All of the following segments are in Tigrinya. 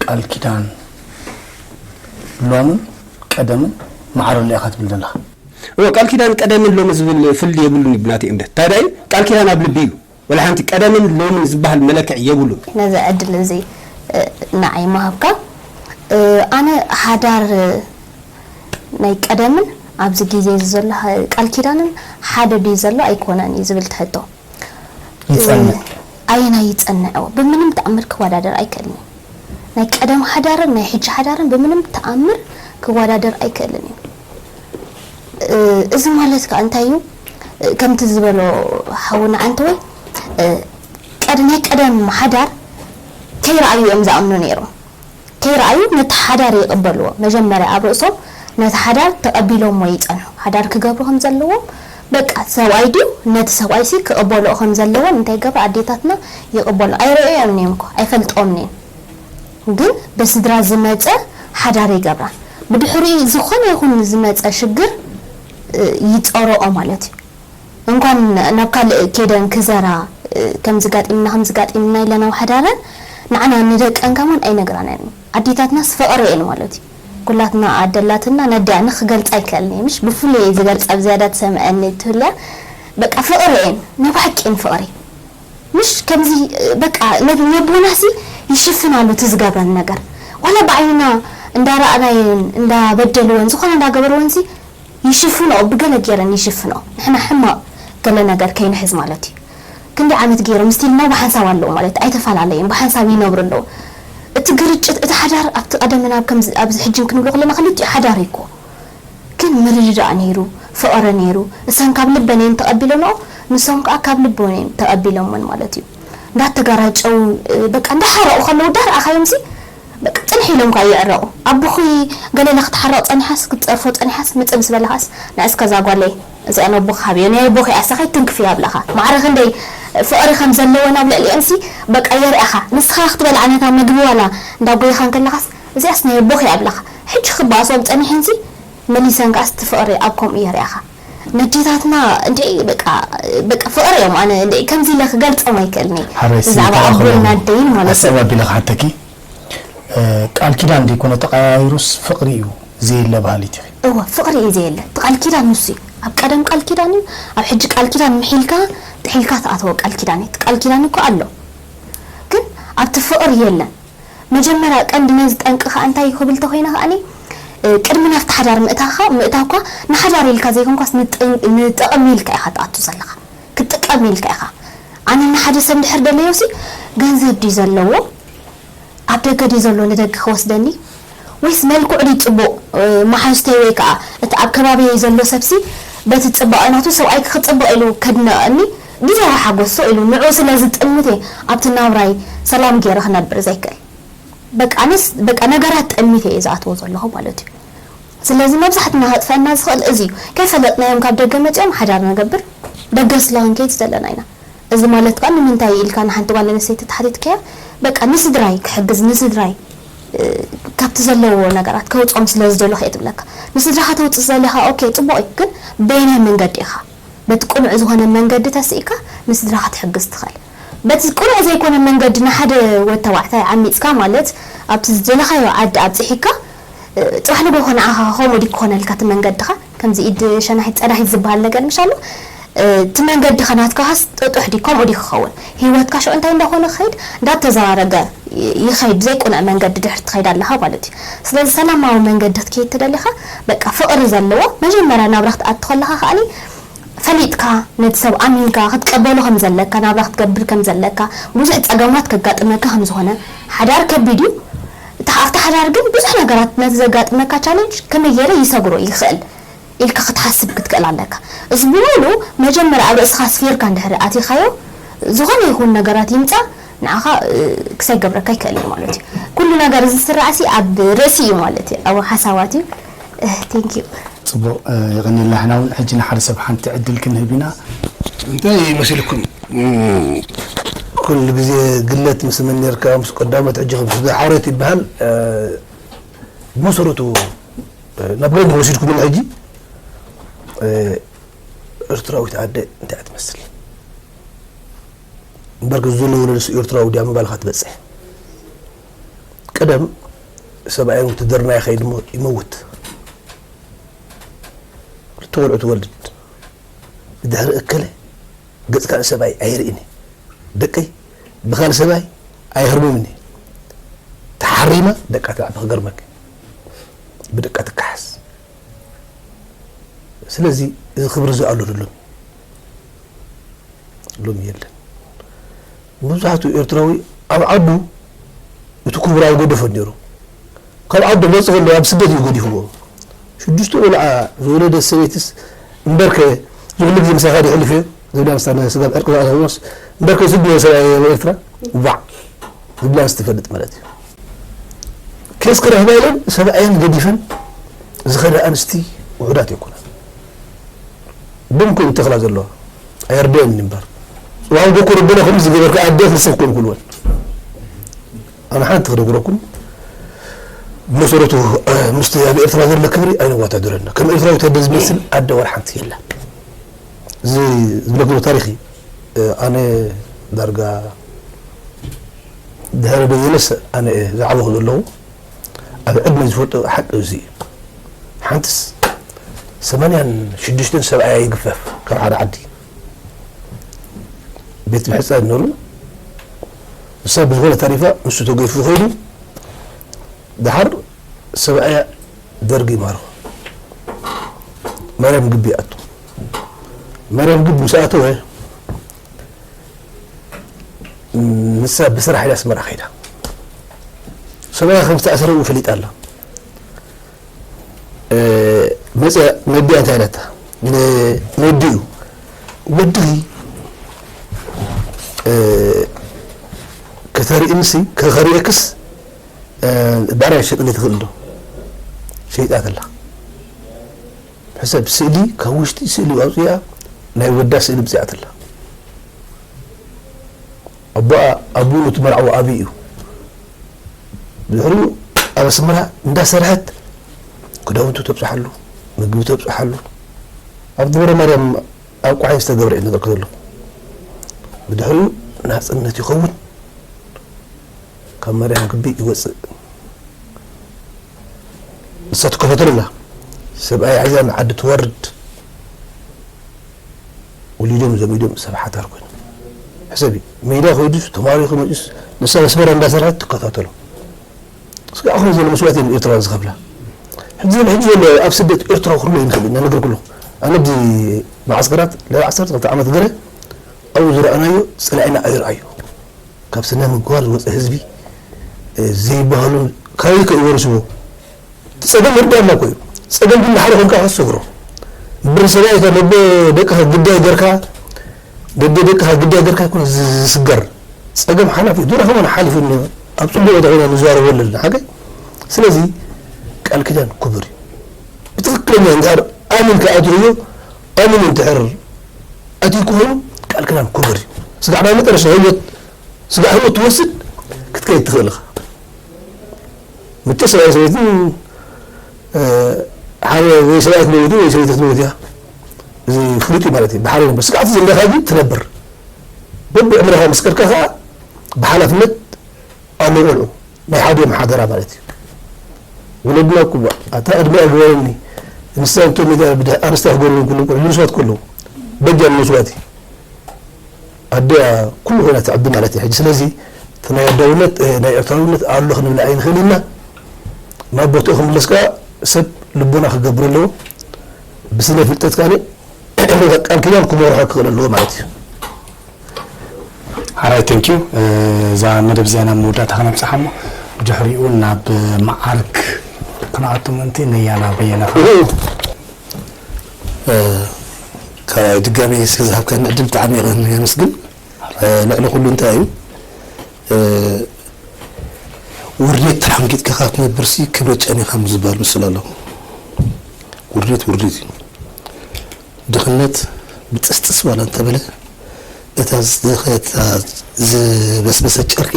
ቃል ኪዳን ሎምን ቀደምን ማዕረ ኣሎ ኢኻ ትብል ዘለኻ። እወ፣ ቃል ኪዳን ቀደምን ሎሚ ዝብል ፍልልይ የብሉን እዩ ብናተይ እምነት። እንታይ ደኣ እዩ? ቃል ኪዳን ኣብ ልቢ እዩ። ወላ ሓንቲ ቀደምን ሎምን ዝበሃል መለክዒ የብሉን። ነዚ ዕድል እዚ፣ እ፣ ንዓይ ምሃብካ፣ እ፣ ኣነ ሓዳር፣ እ፣ ናይ ቀደምን ኣብዚ ግዜ እዚ ዘሎ ሓ-፣ ቃል ኪዳንን ሓደ ድዩ ዘሎ ኣይኮነን እዩ ዝብል ትሕቶ። ይጸንዕ። እ፣ ኣየናይ ይጸንዕዎ? ብምንም ተኣምር ክወዳደር ኣይክእልን እዩ። ናይ ቀደም ሓዳርን ናይ ሕጂ ሓዳርን ብምንም ተኣምር ክወዳደር ኣይክእልን እዩ። እ፣ እዚ ማለት ከኣ እንታይ እዩ? እ፣ ከምቲ ዝበሎ ሓውና ዓንተወይ፣ እ፣ ቀድ-፣ ናይ ቀደም ሓዳር ከይረኣዩ እዮም ዝኣምኑ ነይሮም። ከይረኣዩ ነቲ ሓዳር ይቕበልዎ። መጀመርያ ኣብ ርእሶም ነቲ ሓዳር ተቐቢሎምዎ ይጸንሑ። ሓዳር ክገብሩ ከም ዘለዎም፣ በቃ፣ ሰብኣይ ድዩ? ነቲ ሰብኣይሲ ክቕበልኦ ከም ዘለዎም እንታይ ይገብራ? ኣዴታትና ይቕበሉ። ኣይረኣዮን እዮም እኮ፣ ኣይፈልጥኦምን እየን። ግን ብስድራ ዝመጸ ሓዳር ይገብራ። ብድሕሪኡ ዝኾነ ይኹን ዝመጸ ሽግር፣ እ፣ ይጸረኦ ማለት እዩ። እንኳን ናብ ካልእ ከይደን ክዘራ፣ እ፣ ከምዚ ጋጢምና፣ ከምዚ ጋጢምና ኢለን ኣብ ሓዳረን፣ ንዓና ንደቀን ከማን ኣይነግራናን እዩ። ኣዴታትናስ ፍቕሪ እየን ማለት እዩ። ኩላትና ኣደላትና ነዲኣ ንክገልጻ ኣይክእልን እየ። ምሽ ብፍሉይ እየ ዝገልጻ፣ ብዝያዳ ትሰምዐኒ ትህልያ። በቃ ፍቕሪ እየን፣ ናይ ብሓቂ እየን ፍቕሪ። ምሽ ከምዚ፣ በቃ፣ ነብ-፣ ነቦናሲ ይሽፍናሉ እቲ ዝገብረን ነገር። ዋላ ብዓይንና እንዳረኣናየን፣ እንዳበደልወን፣ ዝኾነ እንዳገበርወንሲ ይሽፍንኦ፣ ብገለ ገይረን ይሽፍንኦ። ንሕና ሕማቕ ገለ ነገር ከይንሕዝ ማለት እዩ። ክንደይ ዓመት ገይሮም ስቲል ነው ብሓንሳብ ኣለዉ ማለት ኣይተፈላለዩን፣ ብሓንሳብ ይነብሩ ኣለዉ። እቲ ግርጭት፣ እቲ ሓዳር ኣብቲ ቀደምን ኣብ ከምዚ፣ ኣብዚ ሕጅን ክንብሎ ከለና ክልቲኡ ሓዳር እዩ እኮ። ግን ምርድዳእ ነይሩ፣ ፍቕሪ ነይሩ። እሰን ካብ ልበን እየን ተቐቢለንኦ፣ ንሶም ከኣ ካብ ልቦም እየን ተቐቢሎምወን ማለት እዩ። እንዳተጋራጨው፣ እ፣ በቃ እንዳሓረቑ ከለዉ ዳር ኣኻዮምሲ፣ በቃ ጽንሕ ኢሎም ከኣ ይዕረቑ። ኣቦኺ ገለለ ክትሓረቕ ጸኒሓስ፣ ክትጸርፎ ጸኒሓስ፣ ምጽእ ምስ በለኻስ፣ ንዕስ ከዛ ጓለይ፣ እዚኣ ነቦኺ ሃብዮ፣ ናይ ኣቦኺ ኣሳኺ ትንክፍያ ኣብላኻ። ማዕረ ክንደይ ፍቕሪ ከም ዘለወን ኣብ ልዕሊኦንሲ፣ በቃ የርኣኻ። ንስኻ ክትበልዓ ነታ ምግቢ ዋላ እንዳጎየኻ እንከለኻስ፣ እዚኣስ ናይ ኣቦኺ ኣብላኻ። ሕጂ ክበኣሶም ጸኒሐንሲ፣ መሊሰን ከኣ እቲ ፍቕሪ ኣብ ከምኡ የርእያኻ። ነዴታትና እንዴ በቃ፣ በቃ ፍቕሪ እዮም። ኣነ እንዴ ከምዚ ኢለ ክገልጾም ኣይክእልኒ። ሓራይ ብዛዕባ ስሚታ ኣቦን ከለኹ ኣደይን ማለት እዩ። ኣሰብ ኣቢለ ክሓተኪ፣ እ፣ ቃል ኪዳን ዘይኮነ ተቐያይሩስ ፍቕሪ እዩ ዘየለ በሃሊት ኢኺ። እወ፣ ፍቕሪ እዩ ዘየለ። እቲ ቃል ኪዳን ንሱ እዩ። ኣብ ቀደም ቃል ኪዳን እዩ፣ ኣብ ሕጂ ቃል ኪዳን ምሒልካ፣ ጥሒልካ ትኣተዎ ቃል ኪዳን እዩ። እቲ ቃል ኪዳን እኮ ኣሎ። ግን ኣብቲ ፍቕሪ የለን። መጀመርያ ቀንዲ ነዚ ጠንቂ ከኣ እንታይ ክብል ተኾይነ ከኣኒ፣ እ፣ ቅድሚ ናብቲ ሓዳር ምእታኻ፣ ምእታውካ ንሓዳር ኢልካ ዘይኮንካስ ንጥን-፣ ንጥቕሚ ኢልካ ኢኻ ትኣቱ ዘለኻ። ክትጥቀም ኢልካ ኢኻ። ኣነ ንሓደ ሰብ እንድሕር ደለዮሲ፣ ገንዘብ ድዩ ዘለዎ? ኣብ ደገ ድዩ ዘሎ ንደገ ክወስደኒ? ወይስ መልክዑ ድዩ ጽቡቕ? እ፣ መሓዙተይ ወይ ከኣ እቲ ኣብ ከባቢየይ ዘሎ ሰብሲ በቲ ጽባቐ ናቱ ሰብኣይኪ ክጽብቕ ኢሉ ከድንቐኒ፣ ግዝያዊ ሓጎስ ስቕ ኢሉ ንዕኡ ስለ ዝጥምት እየ ኣብቲ ናብራይ ሰላም ገይረ ክነብር ዘይክእል። በቃ ኣነስ በቃ ነገራት ጠሚተ እየ ዝኣትዎ ዘለኹ ማለት እዩ። ስለዚ መብዛሕትና ከጥፈአና ዝኽእል እዚ እዩ። ከይፈለጥናዮም ካብ ደገ መጺኦም ሓዳር ንገብር፣ ደገ ስለ ክንከይድ ዘለና ኢና። እዚ ማለት ከኣ ንምንታይ ኢልካ ንሓንቲ ጓል ኣንስተይቲ ተሓቲትካያ፣ በቃ ንስድራይ ክሕግዝ፣ ንስድራይ፣ እ፣ ካብቲ ዘለዎ ነገራት ከውጽኦም ስለ ዝደለኹ እየ ትብለካ። ንስድራኻ ተውጽእ ዘሊኻ፣ ኦኬ፣ ጽቡቕ እዩ፣ ግን በየናይ መንገዲ ኢኻ? በቲ ቅኑዕ ዝኾነ መንገዲ ተስኢካ ንስድራኻ ክትሕግዝ ትኽእል። በቲ ቅኑዕ ዘይኮነ መንገዲ ንሓደ ወድ ተባዕታይ ዓሚጽካ፣ ማለት ኣብቲ ዝደለኻዮ ዓዲ ኣብጺሒካ፣ እ፣ ጽባሕ ንግሆ ንዓኻ ከምኡ ድዩ ክኾነልካ እቲ መንገድኻ? ከምዚ ኢድ ሸናሒት ጸናሒት ዝበሃል ነገር ምሽ ኣሎ። እ፣ እቲ መንገድኻ ናትካኻስ ጥጡሕ ድዩ? ከምኡ ድዩ ክኸውን? ህይወትካ ሽዑ እንታይ እንዳኾነ ክኸይድ? እንዳተዘራረገ ይ-፣ ይኸይድ። ዘይቁኑዕ መንገዲ ድሕር ትኸይድ ኣለኻ ማለት እዩ። ስለዚ ሰላማዊ መንገዲ ክትከይድ ተደሊኻ፣ በቃ ፍቕሪ ዘለዎ መጀመርያ ናብራ ክትኣቱ ከለኻ ከኣኒ ፈሊጥካ፣ ነቲ ሰብ ኣሚንካ ክትቀበሎ ከም ዘለካ፣ ናብራ ክትገብር ከም ዘለካ፣ ብዙሕ ጸገማት ከጋጥመካ ከም ዝኾነ፣ ሓዳር ከቢድ እዩ። እታ ኣብታ ሓዳር ግን ብዙሕ ነገራት ነቲ ዘጋጥመካ ቻለንጅ ከመይ ገይረ ይሰግሮ ይኽእል ኢልካ ክትሓስብ ክትክእል ኣለካ። እዚ ብምሉ መጀመርያ ኣብ ርእስኻ ኣስፊርካ እንድሕር ኣቲኻዮ ዝኾነ ይኹን ነገራት ይምጻ ንዓኻ ክሳይ ገብረካ ይክእል እዩ ማለት እዩ። ኩሉ ነገር እዚ ዝስራዕሲ ኣብ ርእሲ እዩ ማለት እዩ፣ ኣብ ሓሳባት እዩ። Thank you። ጽቡቕ። የቐንየልና። ሕና እውን ሕጂ ንሓደ ሰብ ሓንቲ ዕድል ክንህብ ኢና። እንታይ መሲልኩም? ኩሉ ግዜ ግለት ምስ መን ነርካ ምስ ቀዳሞት ሕጂ ከም ስድራ ሓውሬት ይበሃል። ብመሰረቱ ናብ ገለ ወሲድኩም ሕጂ ኤርትራዊት ኣደ እንታይ ትመስል? እምበር ዘሎ ወለደስ ኤርትራዊ ድያ ምባልካ ትበጽሕ። ቀደም ሰብኣይ ውትድርና ይኸይድ እሞ ይመውት። ክልተ ቆልዑ ትወልድ። ብድሕሪ እከለ ገጽካ ንሰብኣይ ኣይርእን እየ። ደቀይ ብኻልእ ሰብኣይ ኣይህርምምን እየ። ተሓሪማ ደቃ ተዕቢ ክገርመካ። ብደቃ ትከሓስ። ስለዚ እዚ ክብሪ እዚ ኣሎ ድሎም ሎሚ የለን። መብዛሕትኡ ኤርትራዊ ኣብ ዓዱ እቲ ክቡር ኣይገደፎን ነይሩ። ካብ ዓዱ መጽእ ከሎ ኣብ ስደት እዩ ገዲፍዎ። ሽዱሽተ ቆልዓ ዝወለደት ሰበይትስ እምበርከ ዝብሉ ግዜ ምሳኻ ዶ ይሕልፍ እየ ዝብላ ምስታ ናይ ስጋብ ዕርቂ ዝኣተወስ እምበርከ ዝብሎ ሰብኣይ ኣብ ኤርትራ ዋዕ ዝብላ ምስ ትፈልጥ ማለት እዩ። ኬስ ክረኽባ ኢለን ሰብኣየን ገዲፈን ዝኸዳ ኣንስቲ ውሑዳት ኣይኮናን። ብንኩ እንተኽላ ዘለዋ ኣየርድኦን እምበር ጽባሕ ጎኮ ረበና ከምዚ ዝገበርካ ኣደ ክንስብ ኮንኩልወን። ኣነ ሓንቲ ክነግረኩም ብመሰረቱ ምስቲ ኣብ ኤርትራ ዘሎ ክብሪ ኣይነዋዳድረና። ከም ኤርትራዊ ተደ ዝመስል ኣደ ዋላ ሓንቲ የላ። እዚ ዝብለኩም ታሪኽ እዩ። ኣነ ዳርጋ ድሕሪ በየነስ ኣነ እየ ዝዓበኹ ዘለኹ። ኣብ ዕድመ ዝፈልጦ ሓቂ እዚ እዩ። ሓንትስ ሰማንያን ሽዱሽተን ሰብኣያ ይግፈፍ ካብ ሓደ ዓዲ ቤት ምሕጻድ ነሩ። ንሳ ብዝኾነ ታሪፋ ንሱ ተገይፉ ኸይዱ። ደሓር ሰብኣያ ደርጊ ይማርኾ ማርያም ግቢ ይኣቱ። ማርያም ግቢ ምስ ኣተወ ንሳ ብስራሕ ኢላ ኣስመራ ከይዳ። ሰብኣያ ከም ዝተኣሰረ እውን ፈሊጣ ኣላ። መፅያ ነዲኣ እንታይ ኢላታ? ነወዲኡ ወድኺ ከተርእንሲ ከኸርእየክስ ባዕላ ሸጥለይ ትኽእል ዶ? ሸይጣት ኣላ። ሕሰብ ስእሊ ካብ ውሽጢ ስእሊ ኣውፅኣ ናይ ወዳ ስእሊ ብፅኣትላ ኣቦኣ ኣቡኡ እቲ መርዓዊ ኣብይ እዩ። ድሕሪኡ ኣብ ኣስመራ እንዳሰርሐት ክዳውንቱ ተብፅሓሉ ምግቢ ተብፅሓሉ ኣብ ግብረ ማርያም ኣብ ቋሒን ዝተገብረ እዩ ነገር ከዘለኹ ብድሕሪኡ ናፅነት ይኸውን። ካብ ማርያም ግቢ ይወፅእ። ንሳ ትከታተለላ ሰብኣይ ሒዛ ንዓዲ ትወርድ። ወሊዶም ዘሚዶም ሰብ ሓዳር ኮይኑ ሕሰቢ ሜዳ ኮይዱስ ተማሪኹ መፅስ ንሳ መስመር እንዳሰርሐት ትከታተሎ። እስኪ ኣኹም ዘሎ መስዋእት እዮም ኤርትራውያን ዝኸፍላ። ሕጂ ዘሎ ሕጂ ዘሎ ኣብ ስደት ኤርትራዊ ክህሉ ይንክእል ኢና ነገር ኩሉ ኣነ ኣብዚ መዓስከራት ልዕሊ ዓሰርተ ክልተ ዓመት ገለ ኣብኡ ዝረኣናዮ ፀላኢና ኣይርኣዮ። ካብ ስነ ምግባር ዝወፀ ህዝቢ ዘይበሃሉ ካበይ ከ ይወርስዎ? እቲ ፀገም ወርዲ ኣላ እኮ እዩ። ፀገም ግን ሓደ ኮንካ ክትሰግሮ ብር ሰብኣይካ ነቦ ደቅኻ ግዳይ ገርካ ነቦ ደቅኻ ግዳይ ገርካ ይኮነ ዝስገር ፀገም ሓላፊ እዩ። ዱራ ከማን ሓሊፉ ኣብ ፅቡቅ ቦታ ኮይና ንዘራረበሉ ኣለና ሓቀይ። ስለዚ ቃል ኪዳን ክቡር እዩ። ብትክክለኛ እንድሕር ኣሚንካ ኣትርዮ ኣሚኑ እንድሕር ኣትዩ ክኾኑ ቃል ኪዳን ክቡር እዩ። ስጋዕ ናይ መጠረሻ ህይወት ስጋዕ ህይወት ትወስድ ክትከይድ ትኽእል ኢኻ። ምቸ ሰብኣይ ሰበይትን ሓደ ወይ ሰብኣይ ክትመውት ወይ ሰበይቲ ክትመውት እያ። እዚ ፍሉጥ እዩ ማለት እዩ። ብሓደ ነበር ስጋዕቲ ዘለካ ግን ትነብር። በብዕምርኻ ምስ ከድካ ከዓ ብሓላፍነት ኣሎ ቆልዑ ናይ ሓደ ዮም ሓደራ ማለት እዩ። ወለድና እኮ ኣታ ዕድመ ኣይግበረኒ ንሳ እንቶ ሜዳ ኣንስታ ክገብሩ ኩሉ ቁልዑ ንስዋት ከለዉ በጃ ንመስዋእቲ ኣደያ ኩሉ ኮይና ትዕቢ ማለት እዩ። ሕጂ ስለዚ እቲ ናይ ኣዳውነት ናይ ኤርትራውነት ኣሎ ክንብል ኣይንኽእል ኢና። ናብ ቦትኡ ክምለስ ከዓ ሰብ ልቦና ክገብር ኣለዎ። ብስነ ፍልጠት ከዓ ቃል ኪዳን ክመርሖ ክኽእል ኣለዎ ማለት እዩ። ሓራይ thank you። እዛ መደብ እዚኣ ናብ መወዳእታ ከነብፅሓ እሞ ድሕሪኡ ናብ መዓርግ ክንኣቱ ምእንቲ ነያና በየነኻ። እ፣ ካልኣይ ድጋሚ ስለ ዝሃብካኒ ዕድል ብጣዕሚ የመስግን። እ፣ ልዕሊ ኩሉ እንታይ እዩ፣ እ፣ ውርደት ተሓንጊጥካ ካብ ትነብርሲ ክብረት ጨኒኻ ምስ ዝበሃል ምስል ኣሎ። ውርደት ውርደት እዩ። ድኽነት ብጥስጥስ ዋላ እንተበለ እታ ዝኸ- እታ ዝበስበሰት ጨርቂ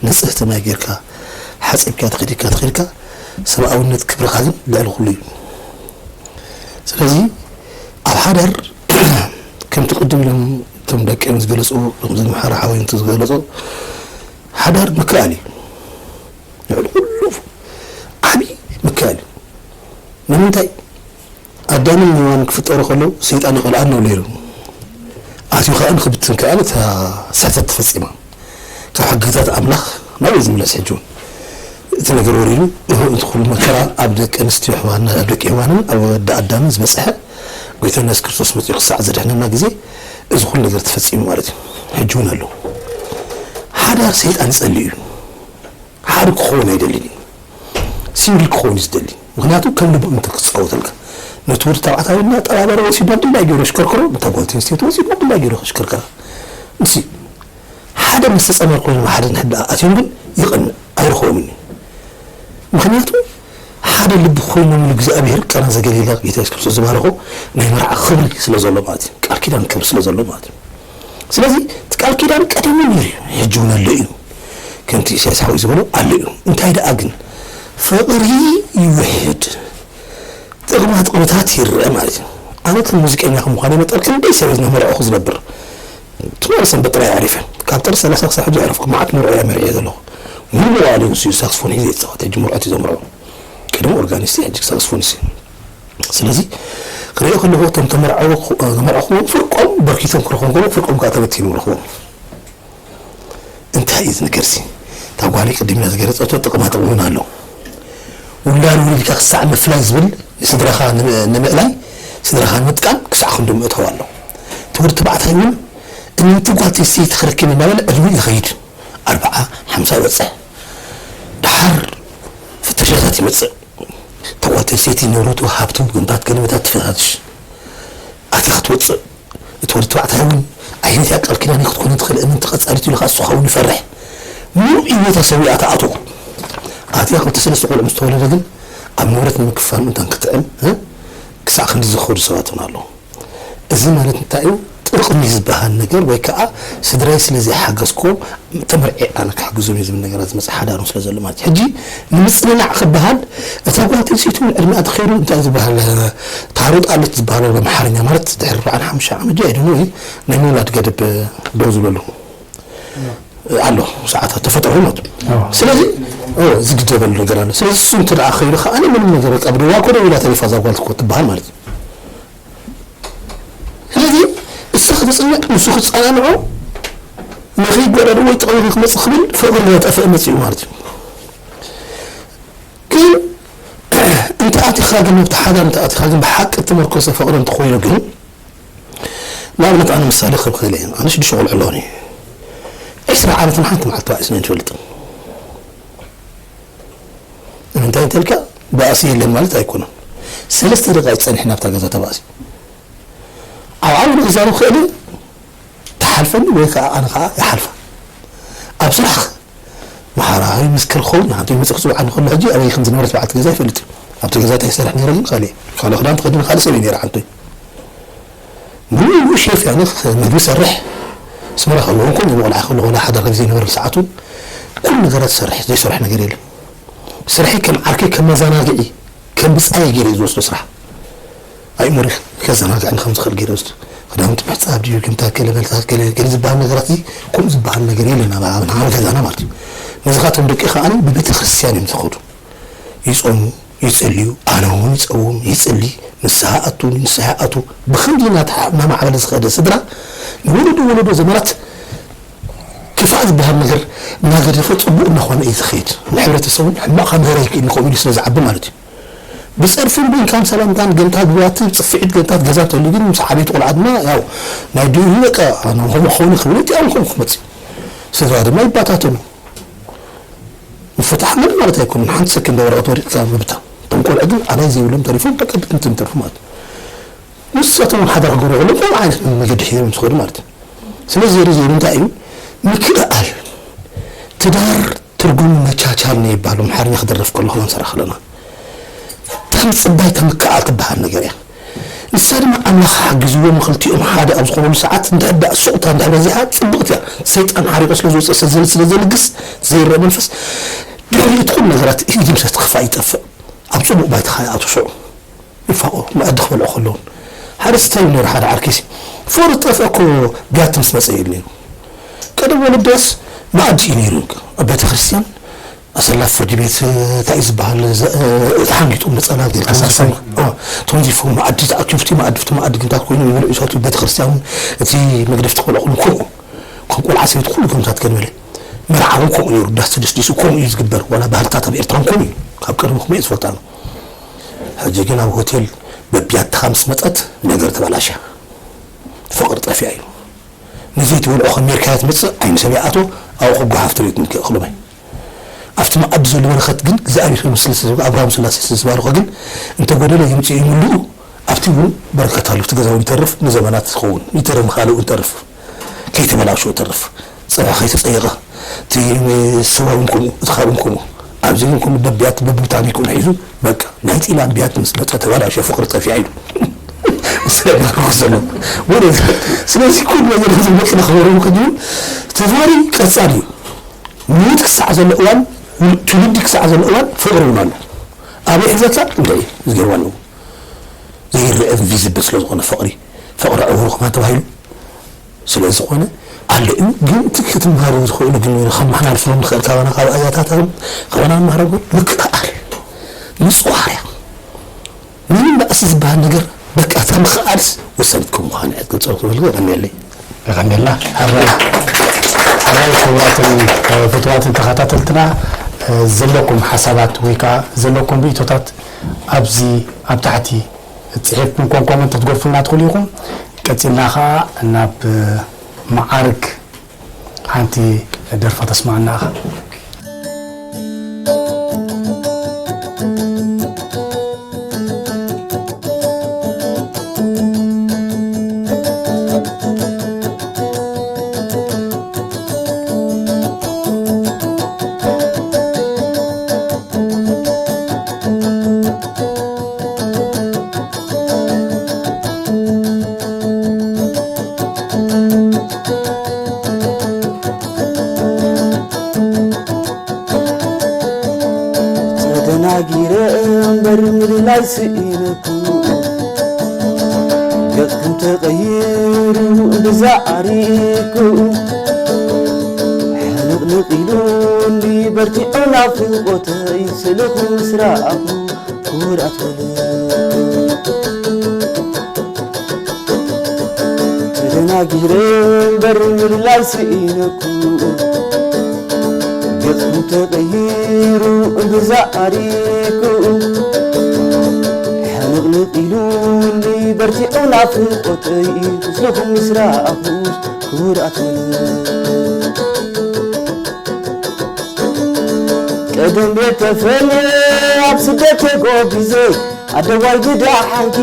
ንጽህቲ ማይ ጌርካ ሓጺብካ ተኸዲካ ተኸዲካ ሰብኣውነት ክብርኻ ግን ልዕሊ ኩሉ እዩ። ስለዚ ኣብ ሓዳር ከምቲ ቅድም ኢሎም እቶም ደቂ ኣንስትዮ ዝገለፅዎ እዞም ዝመሓረ ሓወይ ዝገለፆ ሓዳር ምክኣል እዩ። ልዕሊ ኩሉ ዓብዪ ምክኣል እዩ። ንምንታይ ኣዳምን ሄዋን ክፍጠሩ ከለዉ ሰይጣን ይቐልኣን ነው ነይሩ። ኣትዩ ከኣ ንክብትን ከኣ እታ ስሕተት ተፈጺማ። ካብ ሕግታት ኣምላኽ ናብኡ ዝምለስ ሕጂ እውን እቲ ነገር ወሪዱ እቲ ኩሉ መከራ ኣብ ደቂ ኣንስትዮ ኣሕዋትና ኣብ ደቂ ሄዋንን ኣብ ወዲ ኣዳምን ዝበጽሐ ጎይታና የሱስ ክርስቶስ መጺኡ ክሳዕ ዘድሕነና ግዜ እዚ ኩሉ ነገር ተፈጺሙ ማለት እዩ። ሕጂ እውን ኣለዉ። ሓዳር ሰይጣን ይጸልእ እዩ። ሓደ ክኸውን ኣይደልን እዩ። ሲንግል ክኸውን እዩ ዝደሊ። ምክንያቱ ከም ልቡ እንተ ክፃወተልካ ነቲ ወዲ ተባዕታይ እናጠባበረ ወሲዱ ናብ ድላይ ገይሩ ኣሽከርክሮ፣ ነታ ጓል ኣንስተይቲ ወሲዱ ናብ ድላይ ገይሩ ከሽከርከራ። ንሲ ሓደ ምስ ተፀመር ኮይኑ ሓደ ንሕዳ ኣትዮም ግን ይቐንእ ኣይርኸቦምን እዩ። ምክንያቱ ሓደ ልቢ ኮይኖም ንእግዚኣብሔር ቃና ዘገሊላ ጌታ የሱስ ክርስቶስ ዝባረኾ ናይ መርዓ ክብሪ ስለ ዘሎ ማለት እዩ። ቃል ኪዳን ክብሪ ስለ ዘሎ ማለት እዩ። ስለዚ እቲ ቃል ኪዳን ቀደሙ ነይሩ እዩ፣ ሕጂ እውን ኣሎ እዩ። ከምቲ ኢሳያስ ሓወይ ዝበሎ ኣሎ እዩ። እንታይ ደኣ ግን ፍቕሪ ይውሕድ፣ ጥቕማ ጥቕምታት ይረአ ማለት እዩ። ኣነ ከም ሙዚቀኛ ከም ምዃነይ መጠን ክንደይ ሰብ እዩ ናብ መርዕኹ ዝነብር። ትማሊ ሰንበት ጥራይ ኣዕሪፈ። ካብ ጥሪ ሰላሳ ክሳብ ሕጂ ኣዕረፍኩ። መዓት መርዑ እያ መርዕየ ዘለኹ። ሙሉ መዋእሉ ንሱ እዩ ሳክስፎን ሒዘ ይፃወት። ሕጂ መርዑት እዩ ዘምርዑ። ቅድሚ ኦርጋኒስት ሕጂ ሳክስፎኒስት እዩ። ስለዚ ክሪኦ ከለኹ እቶም ተመርዓዊ ተመርዕኹዎም ፍርቆም በርኪቶም ክረኽቦም ከለኹ ፍርቆም ከዓ ተበቲኑ ረኽቦም። እንታይ እዩ እዚ ነገር እዚ? እታ ጓለይ ቅድም ኢላ ዝገለፀቶ ጥቕማ ጥቕሚ እውን ኣሎ። ውላድ ወሊድካ ክሳዕ ምፍላይ ዝብል ንስድራኻ ንምእላይ ስድራኻ ንምጥቃም ክሳዕ ክንዱ ምእታው ኣሎ። እቲ ወዲ ተባዕታይ እውን እምንቲ ጓል ኣንስተይቲ ክረክብ እናበለ ዕድሚኡ ይኸይድ። ኣርብዓ ሓምሳ ይበፅሕ። ደሓር ፍተሻታት ይመፅእ። ተጓተሰይቲ ንብረቱ ሃብቱ ግንባት ገለመታት ትፈታትሽ ኣቲ ክትወፅእ እቲ ወዲ ተባዕታይ እውን ዓይነት ያ ቃል ኪዳን ክትኮነ ትኽእል እምንቲ ቀፃሊት ኢሉ ከዓ እሱ ኸውን ይፈርሕ። ሙሉእ ህይወታ ሰዊኣ ትኣትዎ። ኣትያ ክልተ ሰለስተ ቆልዑ ምስ ተወለደ ግን ኣብ ንብረት ንምክፋል ምእንታን ክትዕም ክሳዕ ክንዲ ዝኸዱ ሰባት እውን ኣለዉ። እዚ ማለት እንታይ እዩ? ጥቕሚ ዝበሃል ነገር ወይ ከዓ ስድራይ ስለ ዘይሓገዝክዎም ተመርዒ ኣነ ክሕግዞም እየ ዝብል ነገራት ዝመፅእ ሓዳር ስለ ዘሎ ማለት እዩ። ሕጂ ንምፅንናዕ ክበሃል እታ ጓል ኣንስተይቲ እውን ዕድሚኣ ተኸይዱ እንታይ ዝበሃል ታሮጣለት ዝበሃል ኣብ ኣምሓርኛ ማለት ድሕሪ ኣርብዓን ሓሙሽተ ዓመት ድዩ ኣይደሞ እዩ ናይ ምውላድ ገደብ ደው ዝበሉ ኣሎ ሰዓታት ተፈጥሮ ማለት እዩ። ስለዚ ዝግደበሉ ነገር ኣሎ። ስለዚ እሱ እንተ ደኣ ከይዱ ከዓ ምንም ነገር በቃ ብደዋ ኮ ደው ኢላ ተሪፋ እዛ ጓል እኮ ትበሃል ማለት እዩ። ስለዚ እሱ ክትፅንዕ ንሱ ክፀናንዖ ንኸይጎዳደ ወይ ጥቕሚ ክመፅእ ክብል ፍቕሪ እናጠፍአ መፂኡ ማለት እዩ። ግን እንተ ኣቲኻ ግን ኣብቲ ሓዳር እንተ ኣቲኻ ግን ብሓቂ እተመርኮሰ ፍቕሪ እንተኾይኑ ግን ንኣብነት ኣነ ምሳሌ ክህብ ክእል እየ። ኣነ ሽዱሽተ ቆልዑ ኣለኒ። ዕስራ ዓመት ንሓንቲ መዓልቲ ተባኢስና ኣይንፈልጥን። ንምንታይ እንተልካ ባእሲ የለን ማለት ኣይኮነን። ሰለስተ ደቂቕ ጸኒሕና ኣብታ ገዛ ተባእሲ ኣብ ዓውዲ ክዛረብ ክእል እየ። ትሓልፈኒ ወይ ከዓ ኣነ ከዓ ይሓልፋ። ኣብ ስራሕ መሓራዊ ምስክር ክኸውን ሓንቲ መፅእ ክፅውዓኒ ከሎ ሕጂ ኣበይ ከም ዝነበረት በዓልቲ ገዛ ይፈልጥ እዩ። ኣብቲ ገዛ እንታይ ይሰርሕ ነይረ ግን ካልእ ካልእ ክዳን ተኸዲነ ካልእ ሰብ እዩ ነይረ ሓንቲ ሙሉ ሼፍ ያነ ምግቢ ሰርሕ ስመራ ከለኹ ኮን ይበቕልዓ ከለኹ ወላ ሓደ ረብ ዘይነበረ ሰዓቱ ኩሉ ነገራት ሰርሕ ዘይሰርሕ ነገር የለን። ስርሒ ከም ዓርከይ ከም መዘናግዒ ከም ብፃይ ገይረ ዝወስዶ ስራሕ ኣይእምሮ ከዘናግዐኒ ከም ዝኽእል ገይረ ወስዶ ክዳውንቲ ምሕፃብ ድዩ ግምታት ገለ በልታት ገለ ገለ ዝበሃል ነገራት እዚ ከምኡ ዝበሃል ነገር የለን ኣብ ዓበና ዓበ ገዛና ማለት እዩ። ነዚ ካቶም ደቂ ከዓኒ ብቤተ ክርስቲያን እዮም ዝኸዱ ይጾሙ ይጽልዩ ኣነ እውን ይጸውም ይጽሊ ንስሓ ኣቱ ንስሓ ኣቱ ብኸምዚ እናማዕበለ ዝኸደ ስድራ ንወለዶ ወለዶ ዘመናት ክፋእ ዝበሃል ነገር እናገደፈ ፅቡቕ እናኾነ እዩ ዝኸይድ ንሕብረተሰቡ ሕማቕ ከምህር ኣይክእል ከምኡ ኢሉ ስለ ዝዓቢ ማለት እዩ ብፀርፍን ብእንካን ሰላምታን ገንታት ብዋቲ ፅፍዒት ገንታት ገዛ ተሉ ግን ምስ ዓበይቲ ቆልዓ ድማ ያው ናይ ድኡ በቃ ኣነ ከምኡ ክኸውን ክብል እቲኣም ከምኡ ክመፅእ ስድራ ድማ ይባታተኑ ምፍታሕ ምንም ማለት ኣይኮነን። ሓንቲ ሰከንድ ወረቐት ወዲቕካ ምብታ። እቶም ቆልዑ ግን ኣላይ ዘይብሎም ተሪፎም በቃ ብትንትን ተርፉ ማለት እዩ። ንሳቶም እውን ሓደራ ክገብሩ ከለዉ ከምኡ ዓይነት መገዲ ሒዞም እዮም ዝኸዱ ማለት እዩ። ስለዚ ዘርኢ ዘርኢ እንታይ እዩ? ምክእኣል። ትዳር ትርጉሙ መቻቻል ነው ይባል። ኣምሓርኛ ክደርፍ ከለኹ ክንሰራ ከለና እታ ምጽባይ እታ ምክእኣል ትበሃል ነገር እያ። ንሳ ድማ ኣምላኽ ሓጊዝዎም ክልቲኦም ሓደ ኣብ ዝኾነሉ ሰዓት እንድሕር ደኣ ሱቕታ እንድሕር በዚሓ ጽብቕቲ እያ። ሰይጣን ሓሪቑ ስለ ዝወጽእ ስለ ዘል-፣ ስለ ዘልግስ ዘይረአ መንፈስ ድሕሪ እቲ ኩሉ ነገራት ይድምሰስ፣ ክፋእ ይጠፍእ። ኣብ ጽቡቕ ባይታ ከኣ ይኣትዉ ሽዑ። ይፋቐሩ፣ መኣዲ ክበልዑ ከለዉ። ሓደ ስታይ ነይሩ፣ ሓደ ዓርኪሲ። ፍቕሪ ዝጠፍአ እኮ ቢያቲ ምስ መጸ እዩ ነይሩ። ቀደም ወለደስ መኣዲ እዩ ነይሩ። ኣብ ቤተ ክርስቲያን ኣሰላፍ ፍርዲ ቤት፣ እንታይ እዩ ዝበሃል፣ ዘ-፣ ተሓንጊጡ ነጸላ ጌርካ ኣሳሳይ። ኦ፣ ተወንዚፉ መኣዲ ተኣኪቡ፣ ኣብቲ መኣዲ፣ ኣብቲ መኣዲ ግንታት ኮይኑ ይበልዑ ይሰትዩ። ቤተ ክርስቲያን እቲ መግደፍቲ ቆልዑ ኩሉ ከምኡ። ከም ቆልዓ ሰበይቲ ኩሉ ከምታት ገንበለ። መርዓ እውን ከምኡ ነይሩ። ዳስ ተደስዲሱ ከምኡ እዩ ዝግበር። ዋላ ባህልታት ኣብ ኤርትራ እውን ከምኡ እዩ። ካብ ቀደም ከምኡ እየ ዝፈልጣ ነው። ሕጂ ግን ኣብ ሆቴል በቢያትኻ ምስ መጸት ነገር ተበላሽያ። ፍቕሪ ጠፊኣ እዩ። ንዘይትበልዖ ከመርካያ ትመጽእ፣ ዓይኒ ሰብ ይኣትዎ፣ ኣብኡ ክጓሓፍ ትርኢ ትንክእ ክሉመይ። ኣብቲ መኣዲ ዘሎ በረኸት ግን እግዚኣብሔር ስለ ዝባረኾ፣ ኣብርሃም ስላሴ ስለ ዝባረኾ ግን እንተጎደለ ይምጽእ ይምልኡ፣ ኣብቲ እውን በረከት ኣሎ። እቲ ገዛ እውን ይተርፍ፣ ንዘመናት ዝኸውን ይተርፍ፣ ንኻልእ እውን ይተርፍ፣ ከይተበላሸወ ይተርፍ። ጸባ ከይተጸየቐ፣ እቲ ስዋ እውን ከምኡ፣ እቲ ካልእ እውን ከምኡ። ኣብዚ ግን ከምኡ በቢያት በብቦታ ሚኮን ሒዙ፣ በቃ፣ ናይ ጢላን ቢያት ምስ መጸ ተበላሸ፣ ፍቕሪ ጠፊኣ ኢሉ። ስለዚ ኩሉ ነገር እዚ መኪና ክበሩ ከድዩ፣ ተዛሪ ቀጻሊ እዩ። ምውት ክሳዕ ዘሎ እዋን፣ ትውልዲ ክሳዕ ዘሎ እዋን ፍቕሪ እውን ኣሎ። ኣበይ ሒዘታ? እንታይ እዩ ዝገርባ ኣለዎ? ዘይረአ ኢንቪዚብል ስለ ዝኾነ ፍቕሪ፣ ፍቕሪ ዕውር ከማ ተባሂሉ ስለ ዝኾነ ኣሎ እዩ። ግን እቲ ክትምሃሩ ዝኽእሉ ግን ከመሓላልፎም ንኽእል ካባና ካብ ኣያታታን ካባና ንመሃሮ ግን ምክእኣል፣ ምጽዋር እያ። ምንም ባእሲ ዝበሃል ነገር በቃ እታ ምኽኣልስ ወሰንት ከም ምዃኑ እያ ትገልጾ ክብል ግን የቐንየለይ። የቐንየልና። ሓራይ፣ ሓራይ ክቡራትን፣ እ፣ ፍቱዋትን ተኸታተልትና፣ እ፣ ዘለኩም ሓሳባት ወይ ከዓ ዘለኩም ርእይቶታት ኣብዚ ኣብ ታሕቲ ጽሒፍኩም ኮም ኮመንት ክትገፉልና ትኽእሉ ኢኹም። ቀጺልና ከዓ ናብ፣ እ፣ መዓርግ ሓንቲ ደርፋ ተስማዕና ኢኻ። ተደናጊረ እምበር ምልላይ ስኢነኩ፣ ገጽኩም ተቐይሩ እምብዛ ዓሪኩ። ሕንቕንቕ ኢሉኒ በርቲዑ ናፍቖተይ፣ ስእልኹ ምስ ረኣኹ ክቡር ኣትወለ። ተደናጊረ እምበር ምልላይ ስኢነኩ፣ ገጽኩም ተቐይሩ እምብዛ ዓሪኩ። ሕንቕንቕ ኢሉኒ በርቲዑ ናፍቖተይ፣ ምስልኹም ምስ ረኣኹስ ክቡር ኣትወለ። ቀደም ቤት ተፈልየ ኣብ ስደት ተጎቢዘ፣ ኣደዋይ ብደሓንኪ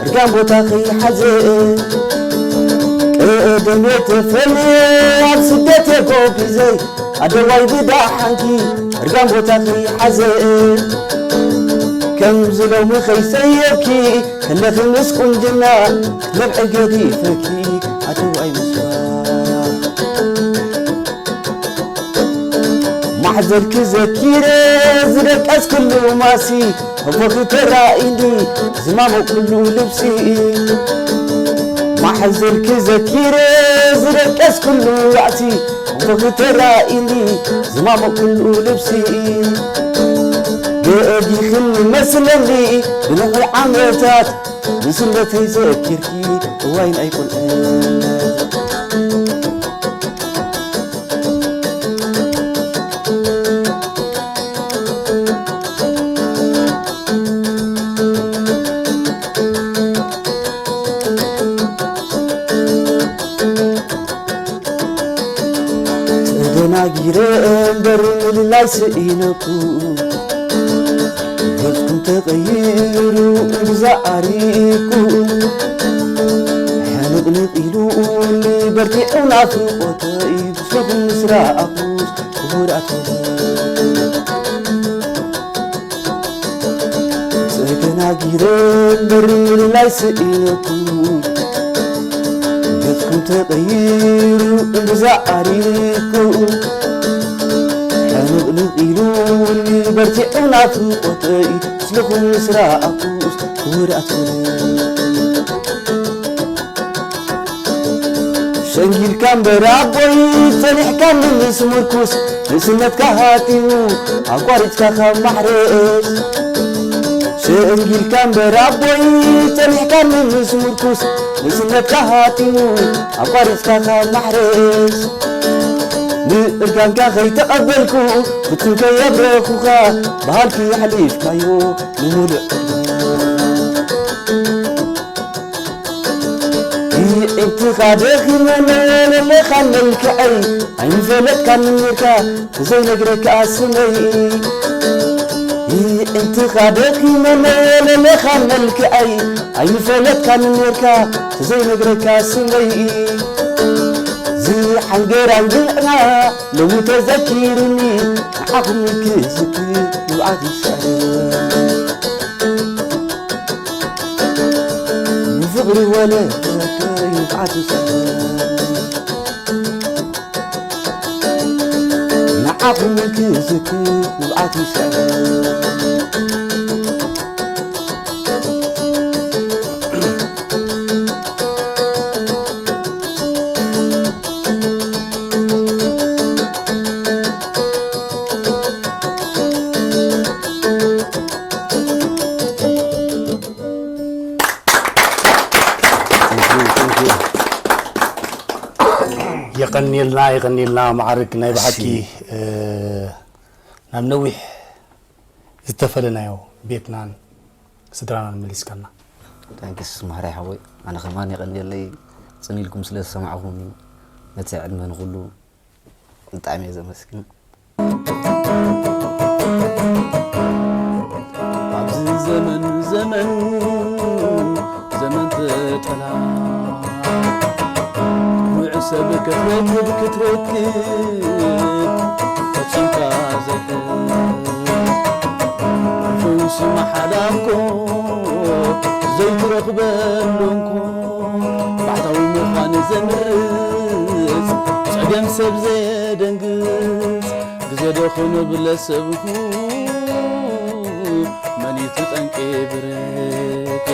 እርጋን ቦታ ከይሓዘ። ቀደም ቤት ተፈልየ ኣብ ስደት ተጎቢዘ፣ ኣደዋይ ብደሓንኪ እርጋን ቦታ ከይሓዘ። ከምዚ ሎሚ ከይሰየብኪ ከለኺ ምስ ቁንጅና ክትነብዒ ገዲፈኪ ኣደዋይ ምስዋ። ማሕዘልኪ ዘኪረ ዝደቀስክሉ ማሲ፣ ህቦኺ ተራኢኒ ዝማሞቅሉ ልብሲ። ማሕዘልኪ ዘኪረ ዝደቀስክሉ ራእሲ፣ ህቦኺ ተራኢኒ ዝማሞቅሉ ልብሲ። ገዲኽኒ መስለኒ ብንቑ ዓመታት፣ ንስለተይ ዘኪርኪ እዋይ ናይ ቁልዕነት። ተደናጊረ እምበር ምልላይ ስኢነኩ፣ ገጽኩም ተቐይሩ እምብዛ ዓሪኩ፣ ሕንቕንቕ ኢሉኒ በርቲዑ ናፍቖተይ፣ ምስለኹም ምስ ረኣኹስ ክቡር ኣትወለይ። ተደናጊረ እምበር ምልላይ ስኢነኩ፣ ገጽኩም ተቐይሩ እምብዛ ዓሪኩ፣ ሕንቕንቕ ኢሉኒ በርቲዑ ናፍቖተይ፣ ምስልኹም ምስ ረኣኹስ ክቡር ኣትወለይ። ሸንጊልካ እምበር ኣቦይ ጸኒሕካኒ ምስ ምርኩስ፣ ንእስነትካ ሃጢሙ ኣቋሪጽካ ካብ ማሕረስ። ሸንጊልካ እምበር ኣቦይ ጸኒሕካኒ ምስ ምርኩስ፣ ንእስነትካ ሃጢሙ ኣቋሪጽካ ካብ ማሕረስ። ንእርጋንካ ከይተቐበልኩ፣ ፍጹም ከየብረኹኻ፣ ብሃልኪ ኣሕሊፍካዮ ንምሉእ ዕድመ። ይዒንትኻ ደኺመ ለለኻን መልክዐይ፣ ኣይምፈለጥካን ኔርካ ተዘይነግረካ ስመይ። ይዒንትኻ ደኺመ ለለኻን መልክዐይ፣ ኣይምፈለጥካን ኔርካ ተዘይነግረካ ስመይ። ዝሓንገራን ግዕና ሎሚ ተዘኪሩኒ፣ ንዓኹም ክዝክር ንብዓት ይስዕር። ንፍቕሪ ወለደይ ንብዓት ይስዕር። ንዓኹም ክዝክር ንብዓት ይስዕር። የቐንየልና፣ የቐንየልና። መዓርግ ናይ ብሓቂ፣ እሺ። እ፣ ናብ ነዊሕ ዝተፈለናዮ ቤትናን ስድራናን መሊስካና። ታንኪስ ማሕራይ ሓወይ፣ ኣነ ከማን የቐንየለይ ጽን ኢልኩም ስለ ዝሰማዕኹም፣ ነቲ ዕድመ ንኹሉ ብጣዕሚ እየ ዘመስግን። ኣብዚ ዘመን፣ ዘመን፣ ዘመን ተጠላ፣ ውዕ ሰብ ክትረክብ፣ ክትረክብ ፈጺምካ ዘይሕል፣ ፈውሲ መሓዳኮ ዘይትረኽበሉ እንኮ፣ ባሕታዊ ምዃን ዘምርጽ፣ ጸገም ሰብ ዘየደንግጽ፣ ግዜ ዶ ክንብለ ሰብኹ፣ መን እዩ እቲ ጠንቂ ብረት?